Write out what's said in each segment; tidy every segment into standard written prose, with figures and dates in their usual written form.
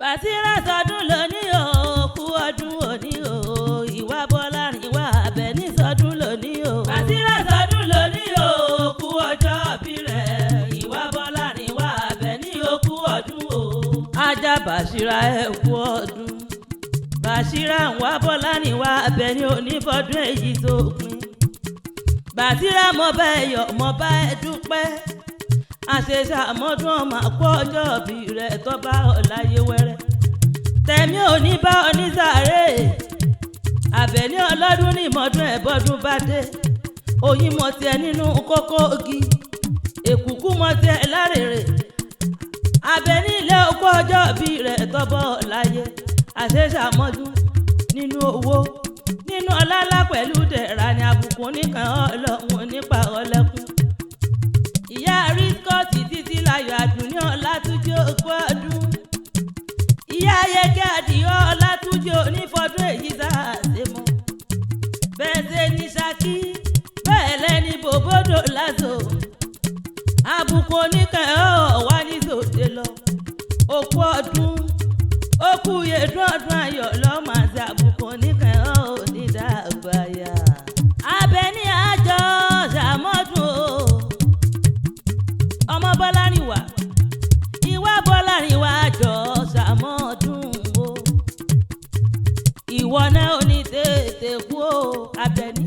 Bàsírà sọdún lónìí o, kú ọdún òní o, ìwà bọ́lá rìn wá Àbẹ̀ní sọdún lónìí o. Bàsírà sọdún lónìí o, kú ọjọ́ bí rẹ̀, ìwà bọ́lá rìn wá Àbẹ̀ní o, kú ọdún o. Ajá Bàsírà ẹ kú ọdún. Bàsírà ń wá bọ́lá rìn wá Àbẹ̀ní onífọdún èyí tó pin. Bàsírà mọ bá ẹ yọ̀ mọ bá ẹ dúpẹ́. Àṣeṣe àmọ́dún ọmọ àkó ọjọ́ òbí rẹ̀ tó bá ọ̀láyé wẹ́rẹ́. Tẹ̀mí ò ní bá onísàárè. Àbẹ̀ní ọlọ́dún ní ìmọ̀dún ẹ̀bọ́dún bá dé. Oyin mọ̀ tiẹ̀ nínú kókó ogi. Èkùkù mọ̀ tiẹ̀ lárèrè. Àbẹ̀ní ilé okó ọjọ́ òbí rẹ̀ tó bá ọ̀láyé. Àṣeṣe àmọ́dún nínú owó. Nínú ọlá pẹ̀lú dẹ̀ra ni àbùkù nìkan ọlọ́run nípa ọlẹ́kùn. Ìyá Rísíkọ́ọ̀tì títí láyọ̀ àdùnní Ọlátúnjí òkú ọdún. Ìyá Ayẹkẹ́ Àdìó Ọlátúnjí onífọdún èyí tá a ṣe mọ́. Bẹ́ẹ̀ ṣe ní Ṣakí, bẹ́ẹ̀ lẹ́ni bòbódò lásò. Àbùkù oníkẹ́ ọ̀ wá ní sòde lọ. Òkú ọdún, òkú yèdún ọdún ayọ̀ lọ́mọ àti àbùkù oníkẹ́ ọ̀ onídàgbàyà. Àbẹ̀ní àjọ ṣàmọ́dún o, ọmọ Bọ́lárìnwá, ìwà Bọ́lárìnwá jọ ṣàmọ́dún o. Ìwọ náà ò ní tètè kú o, Àbẹ̀ní.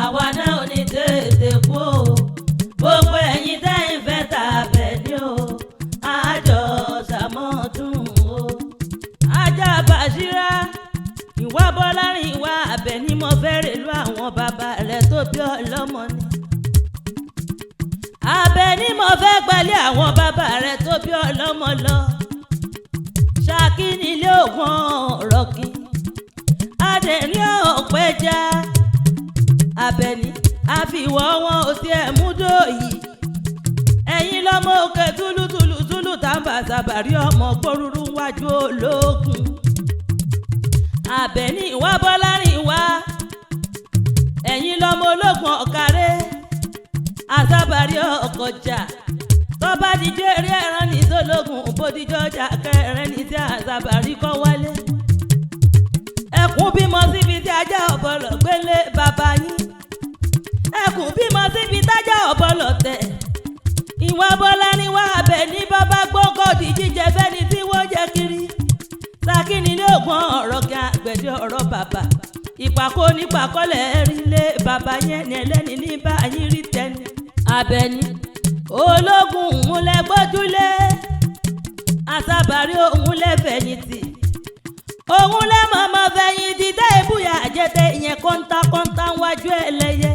Àwa náà ò ní tètè kú o. Gbogbo ẹ̀yin tẹ́ ń fẹ́ ta Àbẹ̀ní o, àjọ ṣàmọ́dún o. Ajá Bàṣírá, ìwà Bọ́lárìnwá Àbẹ̀ní mo fẹ́ rèlú àwọn bàbá rẹ̀ tó bí ọlọ́mọ ni. Àbẹ̀ní mo fẹ́ gbalẹ̀ àwọn bàbá rẹ̀ tó bí ọlọ́mọ lọ. Ṣakí nílé ògùn ọ̀rọ̀kí. Adẹ̀rín ọ̀pẹja. Àbẹ̀ní àfiwọ́ wọn ò tiẹ̀ mú dòyì. Ẹ̀yin lọ́mọ òkè túlùtùlù túlù tàǹbà sàbàrí ọmọ gbórúrú wájú ológun. Àbẹ̀ní ìwà Bọ́lárìn wá. Ẹ̀yin lọ́mọ ológun ọ̀kárẹ́ asábàárí ọkọjà tọ́ba díjọ́ eré ẹran ní sólógùn bódíjọ́ ọjà kẹrin ní tí àsábàárí kọ́ wálé. Ẹkùn bímọ síbi tí ajá ọ̀bọ̀lọ̀ gbélé bàbá yín. Ẹkùn bímọ síbi tájá ọ̀bọ̀lọ̀ tẹ̀. Ìwà Bọ́lárìnwá Àbẹ̀ní bàbá gbọ́ngàn di jíjẹ fẹ́ni tí wọ́n jẹ kiri. Ṣakí nílé ògùn ọ̀rọ̀ kí àgbẹ̀dẹ ọ̀rọ̀ bàbà. Ìpàkó nípàkọ́lẹ̀ rí lé bàbá yẹn ní ẹlẹ́ni ní bá yín rí tẹ́ni. Àbẹ̀ní ológun òun lẹ gbójúlé, àsábàárí òun lẹ fẹ̀yìntì, òun lẹ mọ̀mọ́ fẹ̀yìntì tẹ́ ìbúyà àjẹtẹ ìyẹn kọ́ńtà kọ́ńtà wájú ẹlẹ́yẹ.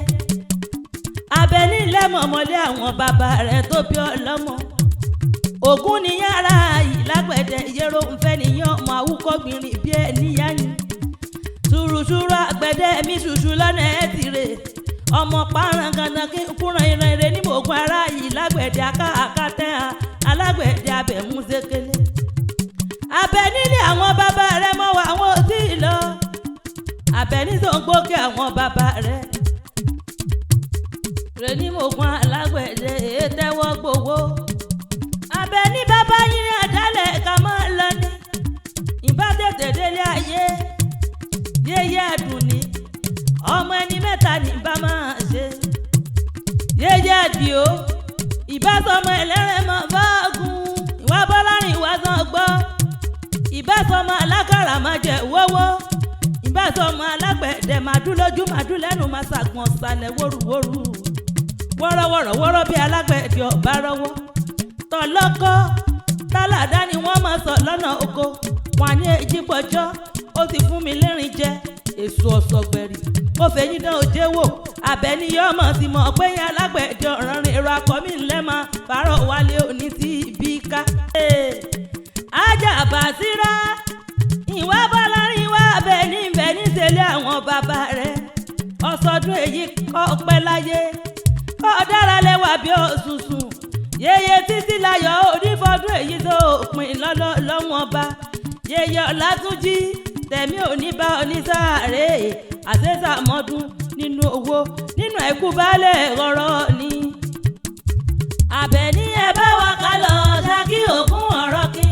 Àbẹ̀ní lẹ mọ̀mọ́lé àwọn bàbá rẹ̀ tó bí ọlọ́mọ. Ògún ni yàrá yìí lágbẹ̀dẹ ìyẹ́rọ ńfẹ́ nìyẹn ọmọ àwùkọ́gbìnrin bí ẹ níyà yín. Ṣùrùṣùrù àgbẹ̀dẹ mi ṣùṣù lọ́nà ẹ̀ tìrè. Ọmọ pààrọ̀ gandan kí n kúràn ìran ire ní mògùn ara yìí lágbẹ̀dẹ aká àkátẹ́ ha alágbẹ̀dẹ abẹ̀mú sékélé. Àbẹ̀ní ní àwọn bàbá rẹ̀ mọ́ wa àwọn ò tí ì lọ. Àbẹ̀ní tó ń gbókè àwọn bàbá rẹ̀. Rè ní mògùn alágbẹ̀dẹ ètẹ́wọ́ gbowó. Àbẹ̀ní bàbá yín àdálẹ̀ ká máa lọ ni. Ìbá tètè délé ayé yéyé àdùnní ọmọ ẹni mẹ́ta ní bá máa ṣe. Yéyé àdìo ìbásọmọ ẹlẹ́rìn mọ́ fọ́ọ̀gùn ìwà Bọ́lárìn wá sàn gbọ́. Ìbásọmọ alákàrà máa jẹ wọ́wọ́. Ìbásọmọ alágbẹ̀dẹ máa dún lójú máa dún lẹ́nu máa ṣàgbọ̀n sàlẹ̀ wóruwóru. Wọ́rọ́wọ́rọ́ wọ́rọ́ bí alágbẹ̀dẹ ọ̀bá rọ́wọ́. Tọ̀lọ́kọ́ tálàdá ni wọ́n máa sọ lọ́nà oko. Wọ́n á ní èjì pọ̀jọ́ ó ti fún mi lẹ́rìn jẹ èso ọ̀sọ̀gbẹ̀rì mo fẹ̀yìn dán òjé wò. Àbẹ̀ní yọ ọmọ ti mọ̀ pé yẹn alágbẹ̀dẹ ọ̀ràn rìn èrò akọ mi ńlẹ́ mọ́ fàárọ̀ wálé òní tí ibi ká. Ajá Bàsírá ìwà Bọ́lárìnwá Àbẹ̀ní bẹ̀ní tẹ̀lé àwọn bàbá rẹ̀. Ọ̀sọ̀dún èyí kọ́ pẹ́ láyé kọ́ dára lẹ́wà bí òṣùṣùn. Yeye títí láyọ̀ onífọdún èyí tó pin lọ́lọ́ lọ́wọ́n bá. Yeye Ọlátúnjí tẹ̀mí òní bá onísàárè àṣẹ́sàmọ́dún nínú owó nínú ẹ̀kú baálẹ̀ rọ̀rọ̀ ni. Àbẹ̀ní ẹ bá wa ká lọ Ṣakí òkun ọ̀rọ̀ kí.